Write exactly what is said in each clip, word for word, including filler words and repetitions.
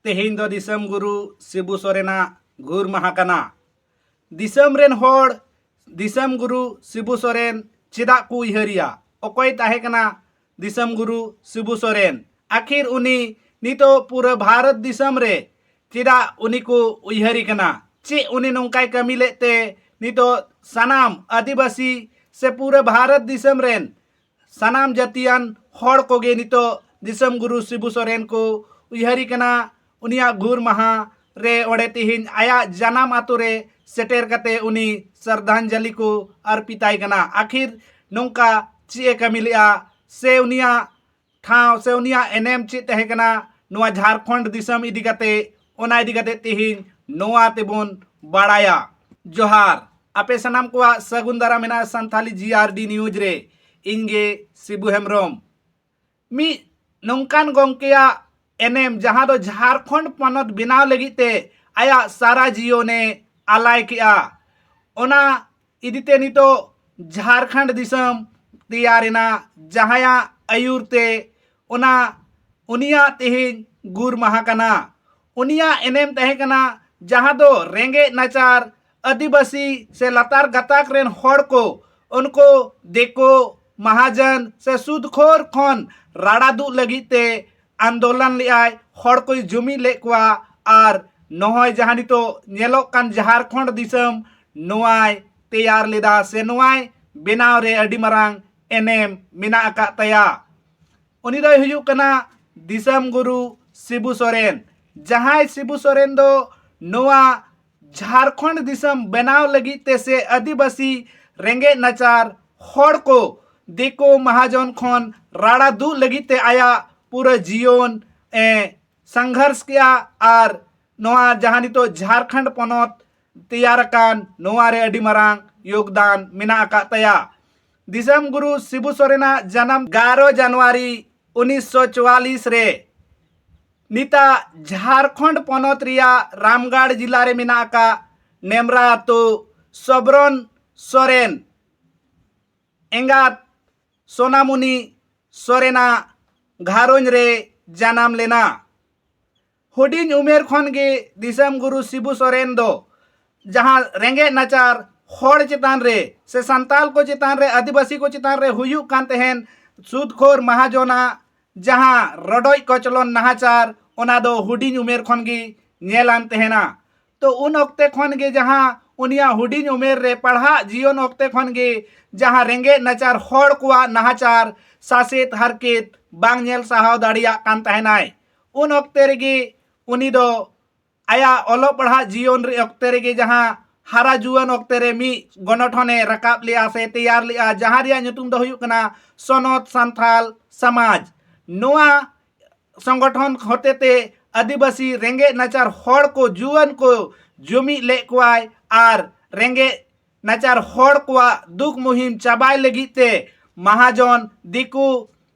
ᱛᱮᱦᱮᱧ ᱫᱚ ᱫᱤᱥᱚᱢ ᱜᱩᱨᱩ ᱥᱤᱵᱩ ᱥᱚᱨᱮᱱᱟᱜ ᱜᱩᱨ ᱢᱟᱦᱟ ᱠᱟᱱᱟ᱾ ᱫᱤᱥᱚᱢ ᱨᱮᱱ ᱦᱚᱲ ᱫᱤᱥᱚᱢ ᱜᱩᱨᱩ ᱥᱤᱵᱩ ᱥᱚᱨᱮᱱ ᱪᱮᱫᱟᱜ ᱠᱚ ᱩᱭᱦᱟᱹᱨᱮᱭᱟ? ᱚᱠᱚᱭ ᱛᱟᱦᱮᱸ ᱠᱟᱱᱟ ᱫᱤᱥᱚᱢ ᱜᱩᱨᱩ ᱥᱤᱵᱩ ᱥᱚᱨᱮᱱ? ᱟᱹᱠᱷᱤᱨ ᱩᱱᱤ ᱱᱤᱛᱚᱜ ᱯᱩᱨᱟᱹ ᱵᱷᱟᱨᱚᱛ ᱫᱤᱥᱚᱢ ᱨᱮ ᱪᱮᱫᱟᱜ ᱩᱱᱤ ᱠᱚ ᱩᱭᱦᱟᱹᱨᱮ ᱠᱟᱱᱟ? ᱪᱮᱫ ᱩᱱᱤ ᱱᱚᱝᱠᱟᱭ ᱠᱟᱹᱢᱤ ᱞᱮᱫ ᱛᱮ ᱱᱤᱛᱚᱜ ᱥᱟᱱᱟᱢ ᱟᱹᱫᱤᱵᱟᱹᱥᱤ ᱥᱮ ᱯᱩᱨᱟᱹ ᱵᱷᱟᱨᱚᱛ ᱫᱤᱥᱚᱢ ᱨᱮᱱ ᱥᱟᱱᱟᱢ ᱡᱟᱹᱛᱤᱭᱟᱱ ᱦᱚᱲ ᱠᱚᱜᱮ ᱱᱤᱛᱚᱜ ᱫᱤᱥᱚᱢ ᱜᱩᱨᱩ ᱥᱤᱵᱩ ᱥᱚᱨᱮᱱ ᱠᱚ ᱩᱭᱦᱟᱹᱨᱮ ᱠᱟᱱᱟ? ᱩᱱᱤᱭᱟᱜ ᱜᱩᱨ ᱢᱟᱦᱟ ᱨᱮ ᱚᱸᱰᱮ ᱛᱮᱦᱮᱧ ᱟᱭᱟᱜ ᱡᱟᱱᱟᱢ ᱟᱛᱳ ᱨᱮ ᱥᱮᱴᱮᱨ ᱠᱟᱛᱮ ᱩᱱᱤ ᱥᱨᱟᱫᱷᱟᱧᱡᱚᱞᱤ ᱠᱚ ᱟᱨᱯᱤᱛᱟᱭ ᱠᱟᱱᱟ᱾ ᱟᱹᱠᱷᱤᱨ ᱱᱚᱝᱠᱟ ᱪᱮᱫ ᱮ ᱠᱟᱹᱢᱤ ᱞᱮᱫᱼᱟ ᱥᱮ ᱩᱱᱤᱭᱟᱜ ᱴᱷᱟᱶ ᱥᱮ ᱩᱱᱤᱭᱟᱜ ᱮᱱᱮᱢ ᱪᱮᱫ ᱛᱟᱦᱮᱸ ᱠᱟᱱᱟ ᱱᱚᱣᱟ ᱡᱷᱟᱲᱠᱷᱚᱸᱰ ᱫᱤᱥᱚᱢ ᱤᱫᱤ ᱠᱟᱛᱮ, ᱚᱱᱟ ᱤᱫᱤ ᱠᱟᱛᱮ ᱛᱮᱦᱮᱧ ᱱᱚᱣᱟ ᱛᱮᱵᱚᱱ ᱵᱟᱲᱟᱭᱟ᱾ ᱡᱚᱦᱟᱨ, ᱟᱯᱮ ᱥᱟᱱᱟᱢ ᱠᱚᱣᱟᱜ ᱥᱟᱹᱜᱩᱱ ᱫᱟᱨᱟᱢ ᱢᱮᱱᱟᱜᱼᱟ ᱥᱟᱱᱛᱷᱟᱞᱤ ᱡᱤ ᱟᱨ ᱰᱤ ᱱᱤᱭᱩᱡᱽ ᱨᱮ᱾ ᱤᱧ ᱜᱮ ᱥᱤᱵᱩ ᱦᱮᱢᱵᱨᱚᱢ᱾ ᱢᱤᱫ ᱱᱚᱝᱠᱟᱱ ᱜᱚᱢᱠᱮᱭᱟᱜ ᱮᱱᱮᱢ ᱡᱟᱦᱟᱸ ᱫᱚ ᱡᱷᱟᱲᱠᱷᱚᱸᱰ ᱯᱚᱱᱚᱛ ᱵᱮᱱᱟᱣ ᱞᱟᱹᱜᱤᱫ ᱛᱮ ᱟᱭᱟᱜ ᱥᱟᱨᱟ ᱡᱤᱭᱚᱱᱮ ᱟᱞᱟᱭ ᱠᱮᱜᱼᱟ, ᱚᱱᱟ ᱤᱫᱤᱛᱮ ᱱᱤᱛᱚᱜ ᱡᱷᱟᱲᱠᱷᱚᱸᱰ ᱫᱤᱥᱚᱢ ᱛᱮᱭᱟᱨ ᱮᱱᱟ, ᱡᱟᱦᱟᱸᱭᱟᱜ ᱟᱹᱭᱩᱨ ᱛᱮ ᱚᱱᱟ ᱩᱱᱤᱭᱟᱜ ᱛᱮᱦᱮᱧ ᱜᱩᱨ ᱢᱟᱦᱟ ᱠᱟᱱᱟ᱾ ᱩᱱᱤᱭᱟᱜ ᱮᱱᱮᱢ ᱛᱟᱦᱮᱸ ᱠᱟᱱᱟ ᱡᱟᱦᱟᱸ ᱫᱚ ᱨᱮᱸᱜᱮᱡ ᱱᱟᱪᱟᱨ ᱟᱹᱫᱤᱵᱟᱹᱥᱤ ᱥᱮ ᱞᱟᱛᱟᱨ ᱜᱟᱛᱟᱠ ᱨᱮᱱ ᱦᱚᱲ ᱠᱚ, ᱩᱱᱠᱩ ᱫᱤᱠᱩ ᱢᱟᱦᱟᱡᱚᱱ ᱥᱮ ᱥᱩᱫᱽ ᱠᱷᱳᱨ ᱠᱷᱚᱱ ᱨᱟᱲᱟ ᱫᱩᱜ ᱞᱟᱹᱜᱤᱫ ᱛᱮ ᱟᱱᱫᱳᱞᱚᱱ ᱞᱮᱫᱟᱭ, ᱦᱚᱲ ᱠᱚᱭ ᱡᱩᱢᱤᱫ ᱞᱮᱫ ᱠᱚᱣᱟ᱾ ᱟᱨ ᱱᱚᱜᱼᱚᱭ ᱡᱟᱦᱟᱸ ᱱᱤᱛᱚᱜ ᱧᱮᱞᱚᱜ ᱠᱟᱱ ᱡᱷᱟᱲᱠᱷᱚᱸᱰ ᱫᱤᱥᱚᱢ ᱱᱚᱣᱟᱭ ᱛᱮᱭᱟᱨ ᱞᱮᱫᱟ ᱥᱮ ᱱᱚᱣᱟᱭ ᱵᱮᱱᱟᱣ ᱨᱮ ᱟᱹᱰᱤ ᱢᱟᱨᱟᱝ ᱮᱱᱮᱢ ᱢᱮᱱᱟᱜ ᱟᱠᱟᱫ ᱛᱟᱭᱟ᱾ ᱩᱱᱤ ᱫᱚᱭ ᱦᱩᱭᱩᱜ ᱠᱟᱱᱟ ᱫᱤᱥᱚᱢ ᱜᱩᱨᱩ ᱥᱤᱵᱩ ᱥᱚᱨᱮᱱ᱾ ᱡᱟᱦᱟᱸᱭ ᱥᱤᱵᱩ ᱥᱚᱨᱮᱱ ᱫᱚ ᱱᱚᱣᱟ ᱡᱷᱟᱲᱠᱷᱚᱸᱰ ᱫᱤᱥᱚᱢ ᱵᱮᱱᱟᱣ ᱞᱟᱹᱜᱤᱫ ᱛᱮ ᱥᱮ ᱟᱹᱫᱤᱵᱟᱹᱥᱤ ᱨᱮᱸᱜᱮᱡ ᱱᱟᱪᱟᱨ ᱦᱚᱲ ᱠᱚ ᱫᱤᱠᱩ ᱢᱟᱦᱟᱡᱚᱱ ᱠᱷᱚᱱ ᱨᱟᱲᱟ ᱫᱩᱜ ᱞᱟᱹᱜᱤᱫ ᱛᱮ ᱟᱭᱟᱜ ᱯᱩᱨᱟᱹ ᱡᱤᱭᱚᱱ ᱮ ᱥᱚᱝᱜᱷᱚᱨᱥ ᱠᱮᱜᱼᱟ᱾ ᱟᱨ ᱱᱚᱣᱟ ᱡᱟᱦᱟᱸ ᱱᱤᱛᱚᱜ ᱡᱷᱟᱲᱠᱷᱚᱸᱰ ᱯᱚᱱᱚᱛ ᱛᱮᱭᱟᱨ ᱟᱠᱟᱱ, ᱱᱚᱣᱟ ᱨᱮ ᱟᱹᱰᱤ ᱢᱟᱨᱟᱝ ᱭᱳᱜᱽᱫᱟᱱ ᱢᱮᱱᱟᱜ ᱟᱠᱟᱫ ᱛᱟᱭᱟ᱾ ᱫᱤᱥᱚᱢ ᱜᱩᱨᱩ ᱥᱤᱵᱩ ᱥᱚᱨᱮᱱᱟᱜ ᱡᱟᱱᱟᱢ ᱮᱜᱟᱨᱚ ᱡᱟᱱᱩᱣᱟᱨᱤ ᱩᱱᱤᱥᱥᱚ ᱪᱩᱣᱟᱞᱤᱥ ᱨᱮ ᱱᱤᱛᱟᱜ ᱡᱷᱟᱲᱠᱷᱚᱸᱰ ᱯᱚᱱᱚᱛ ᱨᱮᱭᱟᱜ ᱨᱟᱢᱜᱟᱲ ᱡᱤᱞᱟ ᱨᱮ ᱢᱮᱱᱟᱜ ᱟᱠᱟᱫ ᱱᱮᱢᱨᱟ ᱟᱛᱳ ᱥᱚᱵᱨᱚᱱ ᱥᱚᱨᱮᱱ ᱮᱸᱜᱟᱛ ᱥᱳᱱᱟᱢᱩᱱᱤ ᱥᱚᱨᱮᱱᱟᱜ ᱜᱷᱟᱨᱚᱸᱡᱽ ᱨᱮ ᱡᱟᱱᱟᱢ ᱞᱮᱱᱟ᱾ ᱦᱩᱰᱤᱧ ᱩᱢᱮᱨ ᱠᱷᱚᱱ ᱜᱮ ᱫᱤᱥᱚᱢ ᱜᱩᱨᱩ ᱥᱤᱵᱩ ᱥᱚᱨᱮᱱ ᱫᱚ ᱡᱟᱦᱟᱸ ᱨᱮᱸᱜᱮᱡ ᱱᱟᱪᱟᱨ ᱦᱚᱲ ᱪᱮᱛᱟᱱ ᱨᱮ ᱥᱮ ᱥᱟᱱᱛᱟᱞ ᱠᱚ ᱪᱮᱛᱟᱱ ᱨᱮ, ᱟᱹᱫᱤᱵᱟᱹᱥᱤ ᱠᱚ ᱪᱮᱛᱟᱱ ᱨᱮ ᱦᱩᱭᱩᱜ ᱠᱟᱱ ᱛᱟᱦᱮᱱ ᱥᱩᱫᱽ ᱠᱷᱳᱨ ᱢᱟᱦᱟᱡᱚᱱᱟᱜ ᱡᱟᱦᱟᱸ ᱨᱚᱰᱚᱡ ᱠᱚᱪᱞᱚᱱ ᱱᱟᱦᱟᱪᱟᱨ, ᱚᱱᱟ ᱫᱚ ᱦᱩᱰᱤᱧ ᱩᱢᱮᱨ ᱠᱷᱚᱱ ᱜᱮ ᱧᱮᱞᱟᱱ ᱛᱟᱦᱮᱱᱟ᱾ ᱛᱚ ᱩᱱ ᱚᱠᱛᱮ ᱠᱷᱚᱱ ᱜᱮ ᱡᱟᱦᱟᱸ ᱩᱱᱤᱭᱟᱜ ᱦᱩᱰᱤᱧ ᱩᱢᱮᱨ ᱨᱮ ᱯᱟᱲᱦᱟᱜ ᱡᱤᱭᱚᱱ ᱚᱠᱛᱮ ᱠᱷᱚᱱ ᱜᱮ ᱡᱟᱦᱟᱸ ᱨᱮᱸᱜᱮᱡ ᱱᱟᱪᱟᱨ ᱦᱚᱲ ᱠᱚᱣᱟᱜ ᱱᱟᱦᱟᱪᱟᱨ, ᱥᱟᱥᱮᱛ, ᱦᱟᱨᱠᱮᱛ ᱵᱟᱝ ᱧᱮᱞ ᱥᱟᱦᱟᱣ ᱫᱟᱲᱮᱭᱟᱜ ᱠᱟᱱ ᱛᱟᱦᱮᱱᱟᱭ, ᱩᱱ ᱚᱠᱛᱮ ᱨᱮᱜᱮ ᱩᱱᱤ ᱫᱚ ᱟᱭᱟᱜ ᱚᱞᱚᱜ ᱯᱟᱲᱦᱟᱜ ᱡᱤᱭᱚᱱ ᱨᱮ ᱚᱠᱛᱮ ᱨᱮᱜᱮ ᱡᱟᱦᱟᱸ ᱦᱟᱨᱟ ᱡᱩᱣᱟᱹᱱ ᱚᱠᱛᱮ ᱨᱮ ᱢᱤᱫ ᱜᱚᱱᱚᱴᱷᱚᱱᱮ ᱨᱟᱠᱟᱵ ᱞᱮᱜᱼᱟ ᱥᱮ ᱛᱮᱭᱟᱨ ᱞᱮᱜᱼᱟ, ᱡᱟᱦᱟᱸ ᱨᱮᱭᱟᱜ ᱧᱩᱛᱩᱢ ᱫᱚ ᱦᱩᱭᱩᱜ ᱠᱟᱱᱟ ᱥᱚᱱᱚᱛ ᱥᱟᱱᱛᱷᱟᱞ ᱥᱚᱢᱟᱡᱽ᱾ ᱱᱚᱣᱟ ᱥᱚᱝᱜᱚᱴᱷᱚᱱ ᱦᱚᱛᱮᱛᱮ ᱟᱹᱫᱤᱵᱟᱹᱥᱤ ᱨᱮᱸᱜᱮᱡ ᱱᱟᱪᱟᱨ ᱦᱚᱲ ᱠᱚ, ᱡᱩᱣᱟᱹᱱ ᱠᱚ ᱡᱩᱢᱤᱫ ᱞᱮᱫ ᱠᱚᱣᱟᱭ ᱟᱨ ᱨᱮᱸᱜᱮᱡ ᱱᱟᱪᱟᱨ ᱦᱚᱲ ᱠᱚᱣᱟᱜ ᱫᱩᱠ ᱢᱩᱦᱤᱢ ᱪᱟᱵᱟᱭ ᱞᱟᱹᱜᱤᱫ ᱛᱮ ᱢᱟᱦᱟᱡᱚᱱ ᱫᱤᱠᱩ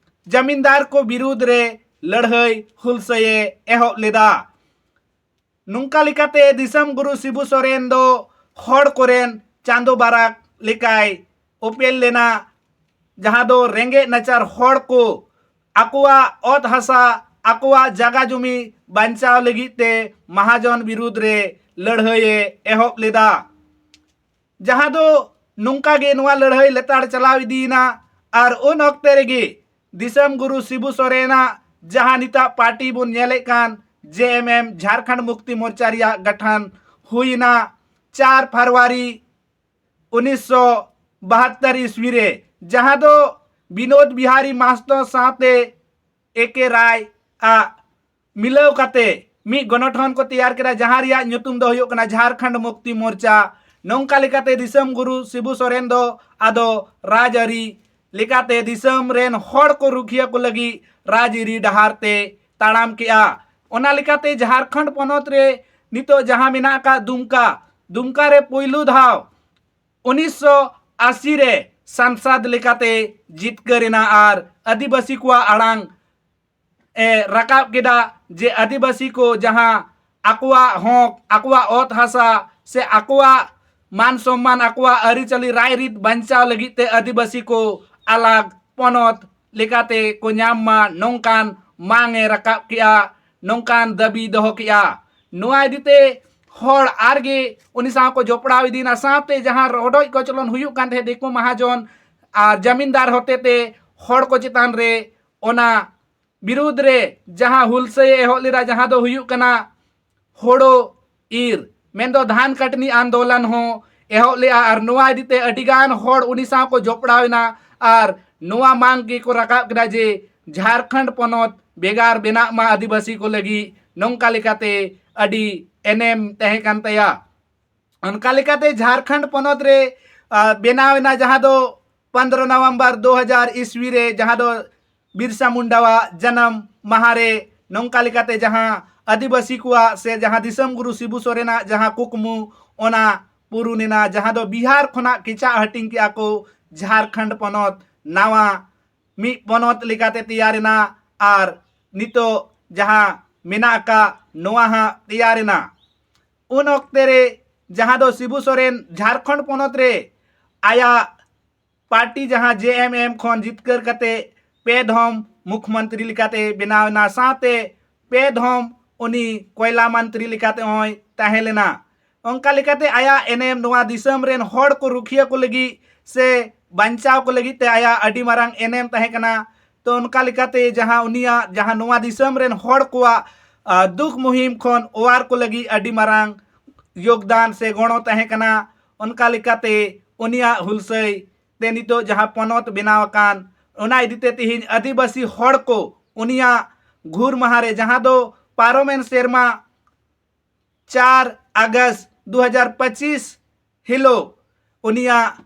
ᱡᱟᱢᱤᱱᱫᱟᱨ ᱠᱚ ᱵᱤᱨᱩᱫᱽ ᱨᱮ ᱞᱟᱹᱲᱦᱟᱹᱭ ᱦᱩᱞᱥᱟᱹᱭᱮ ᱮᱦᱚᱵ ᱞᱮᱫᱟ᱾ ᱱᱚᱝᱠᱟ ᱞᱮᱠᱟᱛᱮ ᱫᱤᱥᱚᱢ ᱜᱩᱨᱩ ᱥᱤᱵᱩ ᱥᱚᱨᱮᱱ ᱫᱚ ᱦᱚᱲ ᱠᱚᱨᱮᱱ ᱪᱟᱸᱫᱚ ᱵᱟᱨᱟᱠ ᱞᱮᱠᱟᱭ ᱩᱯᱮᱞ ᱞᱮᱱᱟ, ᱡᱟᱦᱟᱸ ᱫᱚ ᱨᱮᱸᱜᱮᱡ ᱱᱟᱪᱟᱨ ᱦᱚᱲ ᱠᱚ ᱟᱠᱚᱣᱟᱜ ᱚᱛ ᱦᱟᱥᱟ, ᱟᱠᱚᱣᱟᱜ ᱡᱟᱜᱟ ᱡᱩᱢᱤ ᱵᱟᱧᱪᱟᱣ ᱞᱟᱹᱜᱤᱫ ᱛᱮ ᱢᱟᱦᱟᱡᱚᱱ ᱵᱤᱨᱩᱫᱽ ᱨᱮ ᱞᱟᱹᱲᱦᱟᱹᱭᱮ ᱮᱦᱚᱵ ᱞᱮᱫᱟ᱾ ᱡᱟᱦᱟᱸ ᱫᱚ ᱱᱚᱝᱠᱟ ᱜᱮ ᱱᱚᱣᱟ ᱞᱟᱹᱲᱦᱟᱹᱭ ᱞᱮᱛᱟᱲ ᱪᱟᱞᱟᱣ ᱤᱫᱤᱭᱮᱱᱟ᱾ ᱟᱨ ᱩᱱ ᱚᱠᱛᱮ ᱨᱮᱜᱮ ᱫᱤᱥᱚᱢ ᱜᱩᱨᱩ ᱥᱤᱵᱩ ᱥᱚᱨᱮᱱᱟᱜ ᱡᱟᱦᱟᱸ ᱱᱤᱛᱟᱜ ᱯᱟᱨᱴᱤ ᱵᱚᱱ ᱧᱮᱞᱮᱫ ᱠᱟᱱ ᱡᱮ ᱮᱢ ᱮᱢ, ᱡᱷᱟᱨᱠᱷᱚᱸᱰ ᱢᱩᱠᱛᱤ ᱢᱳᱨᱪᱟ ᱨᱮᱭᱟᱜ ᱜᱚᱴᱷᱚᱱ ᱦᱩᱭᱮᱱᱟ ᱪᱟᱨ ᱯᱷᱮᱵᱽᱨᱩᱣᱟᱨᱤ ᱩᱱᱤᱥᱥᱚ ᱵᱟᱦᱟᱛᱛᱚᱨ ᱤᱥᱣᱤ ᱨᱮ, ᱡᱟᱦᱟᱸ ᱫᱚ ᱵᱤᱱᱳᱫ ᱵᱤᱦᱟᱨᱤ ᱢᱟᱦᱟᱛᱚ ᱥᱟᱶᱛᱮ ᱮ ᱠᱮ ᱨᱟᱭ ᱟᱜ ᱢᱤᱞᱟᱹᱣ ᱠᱟᱛᱮ ᱢᱤᱫ ᱜᱚᱱᱚᱴᱷᱚᱱ ᱠᱚ ᱛᱮᱭᱟᱨ ᱠᱮᱫᱟ, ᱡᱟᱦᱟᱸ ᱨᱮᱭᱟᱜ ᱧᱩᱛᱩᱢ ᱫᱚ ᱦᱩᱭᱩᱜ ᱠᱟᱱᱟ ᱡᱷᱟᱨᱠᱷᱚᱸᱰ ᱢᱩᱠᱛᱤ ᱢᱳᱨᱪᱟ᱾ ᱱᱚᱝᱠᱟ ᱞᱮᱠᱟᱛᱮ ᱫᱤᱥᱚᱢ ᱜᱩᱨᱩ ᱥᱤᱵᱩ ᱥᱚᱨᱮᱱ ᱫᱚ ᱟᱫᱚ ᱨᱟᱡᱽᱟᱹᱨᱤ ᱞᱮᱠᱟᱛᱮ ᱫᱤᱥᱚᱢ ᱨᱮᱱ ᱦᱚᱲ ᱠᱚ ᱨᱩᱠᱷᱤᱭᱟᱹ ᱠᱚ ᱞᱟᱹᱜᱤᱫ ᱨᱟᱡᱽᱟᱹᱨᱤ ᱰᱟᱦᱟᱨ ᱛᱮ ᱛᱟᱲᱟᱢ ᱠᱮᱜᱼᱟ᱾ ᱚᱱᱟ ᱞᱮᱠᱟᱛᱮ ᱡᱷᱟᱨᱠᱷᱚᱸᱰ ᱯᱚᱱᱚᱛ ᱨᱮ ᱱᱤᱛᱚᱜ ᱡᱟᱦᱟᱸ ᱢᱮᱱᱟᱜ ᱟᱠᱟᱫ ᱫᱩᱢᱠᱟ, ᱫᱩᱢᱠᱟ ᱨᱮ ᱯᱩᱭᱞᱩ ᱫᱷᱟᱣ ᱩᱱᱤᱥᱥᱚ ᱟᱥᱤ ᱨᱮ ᱥᱟᱝᱥᱟᱫᱽ ᱞᱮᱠᱟᱛᱮ ᱡᱤᱛᱠᱟᱹᱨ ᱮᱱᱟ ᱟᱨ ᱟᱹᱫᱤᱵᱟᱹᱥᱤ ᱠᱚᱣᱟᱜ ᱟᱲᱟᱝ ᱮ ᱨᱟᱠᱟᱵ ᱠᱮᱫᱟ ᱡᱮ ᱟᱹᱫᱤᱵᱟᱹᱥᱤ ᱠᱚ ᱡᱟᱦᱟᱸ ᱟᱠᱚᱣᱟᱜ ᱦᱚᱠ, ᱟᱠᱚᱣᱟᱜ ᱚᱛ ᱦᱟᱥᱟ ᱥᱮ ᱟᱠᱚᱣᱟᱜ ᱢᱟᱱ ᱥᱚᱢᱢᱟᱱ, ᱟᱠᱚᱣᱟᱜ ᱟᱹᱨᱤᱪᱟᱹᱞᱤ ᱨᱟᱭᱨᱤᱛ ᱵᱟᱧᱪᱟᱣ ᱞᱟᱹᱜᱤᱫ ᱛᱮ ᱟᱹᱫᱤᱵᱟᱹᱥᱤ ᱠᱚ ᱟᱞᱟᱜᱽ ᱯᱚᱱᱚᱛ ᱞᱮᱠᱟᱛᱮ ᱠᱚ ᱧᱟᱢ ᱢᱟ, ᱱᱚᱝᱠᱟᱱ ᱢᱟᱝ ᱮ ᱨᱟᱠᱟᱵ ᱠᱮᱜᱼᱟ᱾ ᱱᱚᱝᱠᱟᱱ ᱫᱟᱹᱵᱤ ᱫᱚᱦᱚ ᱠᱮᱜᱼᱟ᱾ ᱱᱚᱣᱟ ᱤᱫᱤᱛᱮ ᱦᱚᱲ ᱟᱨᱜᱮ ᱩᱱᱤ ᱥᱟᱶ ᱠᱚ ᱡᱚᱯᱲᱟᱣ ᱤᱫᱤᱭᱮᱱᱟ, ᱥᱟᱶᱛᱮ ᱡᱟᱦᱟᱸ ᱨᱚᱰᱚᱡ ᱠᱚᱪᱞᱚᱱ ᱦᱩᱭᱩᱜ ᱠᱟᱱ ᱛᱟᱦᱮᱸᱫ ᱫᱤᱠᱩ ᱢᱟᱦᱟᱡᱚᱱ ᱟᱨ ᱡᱟᱢᱤᱱᱫᱟᱨ ᱦᱚᱛᱮᱛᱮ ᱦᱚᱲ ᱠᱚ ᱪᱮᱛᱟᱱ ᱨᱮ, ᱚᱱᱟ ᱵᱤᱨᱩᱫᱽ ᱨᱮ ᱡᱟᱦᱟᱸ ᱦᱩᱞᱥᱟᱹᱭ ᱮ ᱮᱦᱚᱵ ᱞᱮᱫᱟ, ᱡᱟᱦᱟᱸ ᱫᱚ ᱦᱩᱭᱩᱜ ᱠᱟᱱᱟ ᱦᱳᱲᱳ ᱤᱨ, ᱢᱮᱱᱫᱚ ᱫᱷᱟᱱ ᱠᱟᱴᱱᱤ ᱟᱱᱫᱳᱞᱚᱱ ᱦᱚᱸ ᱮᱦᱚᱵ ᱞᱮᱫᱼᱟ᱾ ᱟᱨ ᱱᱚᱣᱟ ᱤᱫᱤᱛᱮ ᱟᱹᱰᱤᱜᱟᱱ ᱦᱚᱲ ᱩᱱᱤ ᱥᱟᱶ ᱠᱚ ᱡᱚᱯᱲᱟᱣ ᱮᱱᱟ ᱟᱨ ᱱᱚᱣᱟ ᱢᱟᱝ ᱜᱮᱠᱚ ᱨᱟᱠᱟᱵ ᱠᱮᱫᱟ ᱡᱮ ᱡᱷᱟᱲᱠᱷᱚᱸᱰ ᱯᱚᱱᱚᱛ ᱵᱷᱮᱜᱟᱨ ᱵᱮᱱᱟᱜ ᱢᱟ ᱟᱹᱫᱤᱵᱟᱹᱥᱤ ᱠᱚ ᱞᱟᱹᱜᱤᱫ᱾ ᱱᱚᱝᱠᱟ ᱞᱮᱠᱟᱛᱮ ᱟᱹᱰᱤ ᱮᱱᱮᱢ ᱛᱟᱦᱮᱸ ᱠᱟᱱ ᱛᱟᱭᱟ᱾ ᱚᱱᱠᱟ ᱞᱮᱠᱟᱛᱮ ᱡᱷᱟᱲᱠᱷᱚᱸᱰ ᱯᱚᱱᱚᱛ ᱨᱮ, ᱟ, ᱵᱮᱱᱟᱣ ᱮᱱᱟ, ᱡᱟᱦᱟᱸ ᱫᱚ ᱯᱚᱱᱫᱽᱨᱚ ᱱᱚᱵᱷᱮᱢᱵᱚᱨ ᱫᱩ ᱦᱟᱡᱟᱨ ᱤᱥᱣᱤ ᱨᱮ, ᱡᱟᱦᱟᱸ ᱫᱚ ᱵᱤᱨᱥᱟ ᱢᱩᱱᱰᱟᱣᱟᱜ ᱡᱟᱱᱟᱢ ᱢᱟᱦᱟ ᱨᱮ᱾ ᱱᱚᱝᱠᱟ ᱞᱮᱠᱟᱛᱮ ᱡᱟᱦᱟᱸ ᱟᱹᱫᱤᱵᱟᱹᱥᱤ ᱠᱚᱣᱟᱜ ᱥᱮ ᱡᱟᱦᱟᱸ ᱫᱤᱥᱚᱢ ᱜᱩᱨᱩ ᱥᱤᱵᱩ ᱥᱚᱨᱮᱱᱟᱜ ᱡᱟᱦᱟᱸ ᱠᱩᱠᱢᱩ, ᱚᱱᱟ ᱯᱩᱨᱩᱱ ᱮᱱᱟ, ᱡᱟᱦᱟᱸ ᱫᱚ ᱵᱤᱦᱟᱨ ᱠᱷᱚᱱᱟᱜ ᱠᱮᱪᱟᱜ ᱦᱟᱹᱴᱤᱧ ᱠᱮᱜᱼᱟ ᱠᱚ ᱡᱷᱟᱲᱠᱷᱚᱸᱰ ᱯᱚᱱᱚᱛ, ᱱᱟᱣᱟ ᱢᱤᱫ ᱯᱚᱱᱚᱛ ᱞᱮᱠᱟᱛᱮ ᱛᱮᱭᱟᱨ ᱮᱱᱟ᱾ ᱟᱨ ᱱᱤᱛᱚᱜ ᱡᱟᱦᱟᱸ ᱢᱮᱱᱟᱜ ᱟᱠᱟᱫ, ᱱᱚᱣᱟ ᱦᱟᱸᱜ ᱛᱮᱭᱟᱨ ᱮᱱᱟ᱾ ᱩᱱ ᱚᱠᱛᱮ ᱨᱮ ᱡᱟᱦᱟᱸ ᱫᱚ ᱥᱤᱵᱩ ᱥᱚᱨᱮᱱ ᱡᱷᱟᱲᱠᱷᱚᱸᱰ ᱯᱚᱱᱚᱛ ᱨᱮ ᱟᱭᱟᱜ ᱯᱟᱨᱴᱤ ᱡᱟᱦᱟᱸ ᱡᱮ ᱮᱢ ᱮᱢ ᱠᱷᱚᱱ ᱡᱤᱛᱠᱟᱹᱨ ᱠᱟᱛᱮ ᱯᱮ ᱫᱷᱚᱢ ᱢᱩᱠᱷᱢᱚᱱᱛᱨᱤ ᱞᱮᱠᱟᱛᱮ ᱵᱮᱱᱟᱣ ᱮᱱᱟ, ᱥᱟᱶᱛᱮ ᱯᱮ ᱫᱷᱚᱢ ᱩᱱᱤ ᱠᱚᱭᱞᱟ ᱢᱚᱱᱛᱨᱤ ᱞᱮᱠᱟᱛᱮ ᱦᱚᱸᱭ ᱛᱟᱦᱮᱸ ᱞᱮᱱᱟ᱾ ᱚᱱᱠᱟ ᱞᱮᱠᱟᱛᱮ ᱟᱭᱟᱜ ᱮᱱᱮᱢ ᱱᱚᱣᱟ ᱫᱤᱥᱚᱢ ᱨᱮᱱ ᱦᱚᱲ ᱠᱚ ᱨᱩᱠᱷᱤᱭᱟᱹ ᱠᱚ ᱞᱟᱹᱜᱤᱫ ᱥᱮ ᱵᱟᱧᱪᱟᱣ ᱠᱚ ᱞᱟᱹᱜᱤᱫ ᱛᱮ ᱟᱭᱟᱜ ᱟᱹᱰᱤ ᱢᱟᱨᱟᱝ ᱮᱱᱮᱢ ᱛᱟᱦᱮᱸ ᱠᱟᱱᱟ᱾ ᱛᱚ ᱚᱱᱠᱟ ᱞᱮᱠᱟᱛᱮ ᱡᱟᱦᱟᱸ ᱩᱱᱤᱭᱟᱜ, ᱡᱟᱦᱟᱸ ᱱᱚᱣᱟ ᱫᱤᱥᱚᱢ ᱨᱮᱱ ᱦᱚᱲ ᱠᱚᱣᱟᱜ, ᱟ, ᱫᱩᱠ ᱢᱩᱦᱤᱢ ᱠᱷᱚᱱ ᱚᱣᱟᱨ ᱠᱚ ᱞᱟᱹᱜᱤᱫ ᱟᱹᱰᱤ ᱢᱟᱨᱟᱝ ᱭᱳᱜᱽᱫᱟᱱ ᱥᱮ ᱜᱚᱲᱚ ᱛᱟᱦᱮᱸ ᱠᱟᱱᱟ᱾ ᱚᱱᱠᱟ ᱞᱮᱠᱟᱛᱮ ᱩᱱᱤᱭᱟᱜ ᱦᱩᱞᱥᱟᱹᱭ ᱛᱮ ᱱᱤᱛᱚᱜ ᱡᱟᱦᱟᱸ ᱯᱚᱱᱚᱛ ᱵᱮᱱᱟᱣ ᱟᱠᱟᱱ, ᱚᱱᱟ ᱤᱫᱤᱛᱮ ᱛᱮᱦᱮᱧ ᱟᱹᱫᱤᱵᱟᱹᱥᱤ ᱦᱚᱲ ᱠᱚ ᱩᱱᱤᱭᱟᱜ ᱜᱷᱩᱨ ᱢᱟᱦᱟ ᱨᱮ, ᱡᱟᱦᱟᱸ ᱫᱚ ᱯᱟᱨᱚᱢᱮᱱ ᱥᱮᱨᱢᱟ ᱪᱟᱨ ᱟᱜᱚᱥᱴ ᱫᱩ ᱦᱟᱡᱟᱨ ᱯᱚᱸᱪᱤᱥ ᱦᱤᱞᱳᱜ ᱩᱱᱤᱭᱟᱜ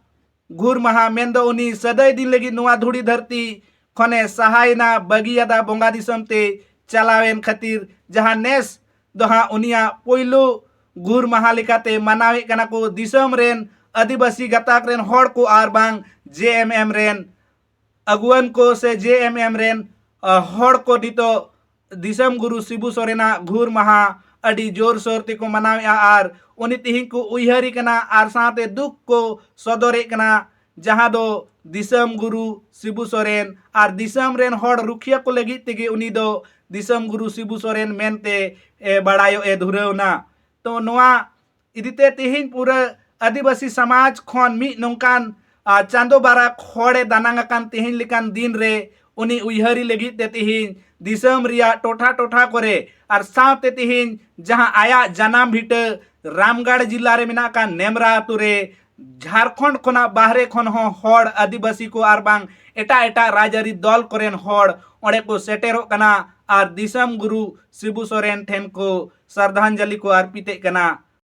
ᱜᱷᱩᱨ ᱢᱟᱦᱟ, ᱢᱮᱱᱫᱚ ᱩᱱᱤ ᱥᱟᱹᱫᱟᱹᱭ ᱫᱤᱱ ᱞᱟᱹᱜᱤᱫ ᱱᱚᱣᱟ ᱫᱷᱩᱲᱤ ᱫᱷᱟᱹᱨᱛᱤ ᱠᱷᱚᱱᱮ ᱥᱟᱦᱟᱭᱮᱱᱟ, ᱵᱟᱹᱜᱤᱭᱟᱫᱟ, ᱵᱚᱸᱜᱟ ᱫᱤᱥᱚᱢ ᱛᱮ ᱪᱟᱞᱟᱣᱮᱱ ᱠᱷᱟᱹᱛᱤᱨ, ᱡᱟᱦᱟᱸ ᱱᱮᱥ ᱫᱚ ᱦᱟᱸᱜ ᱩᱱᱤᱭᱟᱜ ᱯᱳᱭᱞᱳ ᱜᱷᱩᱨ ᱢᱟᱦᱟ ᱞᱮᱠᱟᱛᱮ ᱢᱟᱱᱟᱣᱮᱫ ᱠᱟᱱᱟ ᱠᱚ ᱫᱤᱥᱚᱢ ᱨᱮᱱ ᱟᱹᱫᱤᱵᱟᱹᱥᱤ ᱜᱟᱛᱟᱠ ᱨᱮᱱ ᱦᱚᱲ ᱠᱚ ᱟᱨ ᱵᱟᱝ ᱡᱮ ᱮᱢ ᱮᱢ ᱨᱮᱱ ᱟᱹᱜᱩᱣᱟᱹᱱ ᱠᱚ ᱥᱮ ᱡᱮ ᱮᱢ ᱮᱢ ᱨᱮᱱ, ᱟ, ᱦᱚᱲ ᱠᱚ ᱱᱤᱛᱚᱜ ᱫᱤᱥᱚᱢ ᱜᱩᱨᱩ ᱥᱤᱵᱩ ᱥᱚᱨᱮᱱᱟᱜ ᱜᱷᱩᱨ ᱢᱟᱦᱟ ᱟᱹᱰᱤ ᱡᱳᱨᱥᱳᱨ ᱛᱮᱠᱚ ᱢᱟᱱᱟᱣᱮᱫᱼᱟ᱾ ᱟᱨ ᱩᱱᱤ ᱛᱮᱦᱮᱧ ᱠᱚ ᱩᱭᱦᱟᱹᱨᱮ ᱠᱟᱱᱟ ᱟᱨ ᱥᱟᱶᱛᱮ ᱫᱩᱠ ᱠᱚ ᱥᱚᱫᱚᱨᱮᱫ ᱠᱟᱱᱟ, ᱡᱟᱦᱟᱸ ᱫᱚ ᱫᱤᱥᱚᱢ ᱜᱩᱨᱩ ᱥᱤᱵᱩ ᱥᱚᱨᱮᱱ ᱟᱨ ᱫᱤᱥᱚᱢ ᱨᱮᱱ ᱦᱚᱲ ᱨᱩᱠᱷᱤᱭᱟᱹ ᱠᱚ ᱞᱟᱹᱜᱤᱫ ᱛᱮᱜᱮ ᱩᱱᱤ ᱫᱚ ᱫᱤᱥᱚᱢ ᱜᱩᱨᱩ ᱥᱤᱵᱩ ᱥᱚᱨᱮᱱ ᱢᱮᱱᱛᱮ ᱮ, ᱵᱟᱲᱟᱭᱚᱜ ᱮ ᱫᱷᱩᱨᱟᱹᱣ ᱮᱱᱟ᱾ ᱛᱚ ᱱᱚᱣᱟ ᱤᱫᱤᱛᱮ ᱛᱮᱦᱮᱧ ᱯᱩᱨᱟᱹ ᱟᱹᱫᱤᱵᱟᱹᱥᱤ ᱥᱚᱢᱟᱡᱽ ᱠᱷᱚᱱ ᱢᱤᱫ ᱱᱚᱝᱠᱟᱱ ᱟ, ᱪᱟᱸᱫᱚ ᱵᱟᱨᱟ ᱠᱷᱚᱲ ᱮ ᱫᱟᱱᱟᱝ ᱟᱠᱟᱱ ᱛᱮᱦᱮᱧ ᱞᱮᱠᱟᱱ ᱫᱤᱱ ᱨᱮ ᱩᱱᱤ ᱩᱭᱦᱟᱹᱨᱤ ᱞᱟᱹᱜᱤᱫ ᱛᱮ ᱛᱮᱦᱮᱧ ᱫᱤᱥᱚᱢ ᱨᱮᱭᱟᱜ ᱴᱚᱴᱷᱟ ᱴᱚᱴᱷᱟ ᱠᱚᱨᱮ ᱟᱨ ᱥᱟᱶᱛᱮ ᱛᱮᱦᱮᱧ ᱡᱟᱦᱟᱸ ᱟᱭᱟᱜ ᱡᱟᱱᱟᱢ ᱵᱷᱤᱴᱟᱹ ᱨᱟᱢᱜᱟᱲ ᱡᱤᱞᱟ ᱨᱮ ᱢᱮᱱᱟᱜ ᱟᱠᱟᱫ ᱱᱮᱢᱨᱟ ᱟᱛᱳ ᱨᱮ ᱡᱷᱟᱲᱠᱷᱚᱸᱰ ᱠᱷᱚᱱᱟᱜ ᱵᱟᱦᱨᱮ ᱠᱷᱚᱱ ᱦᱚᱸ ᱦᱚᱲ ᱟᱹᱫᱤᱵᱟᱹᱥᱤ ᱠᱚ ᱟᱨ ᱵᱟᱝ ᱮᱴᱟᱜ ᱮᱴᱟᱜ ᱨᱟᱡᱽᱟᱹᱨᱤ ᱫᱚᱞ ᱠᱚᱨᱮᱱ ᱦᱚᱲ ᱚᱸᱰᱮ ᱠᱚ ᱥᱮᱴᱮᱨᱚᱜ ᱠᱟᱱᱟ ᱟᱨ ᱫᱤᱥᱚᱢ ᱜᱩᱨᱩ ᱥᱤᱵᱩ ᱥᱚᱨᱮᱱ ᱴᱷᱮᱱ ᱠᱚ ᱥᱨᱟᱫᱷᱟᱧᱡᱚᱞᱤ ᱠᱚ ᱟᱨᱯᱤᱛᱮᱫ ᱠᱟᱱᱟ᱾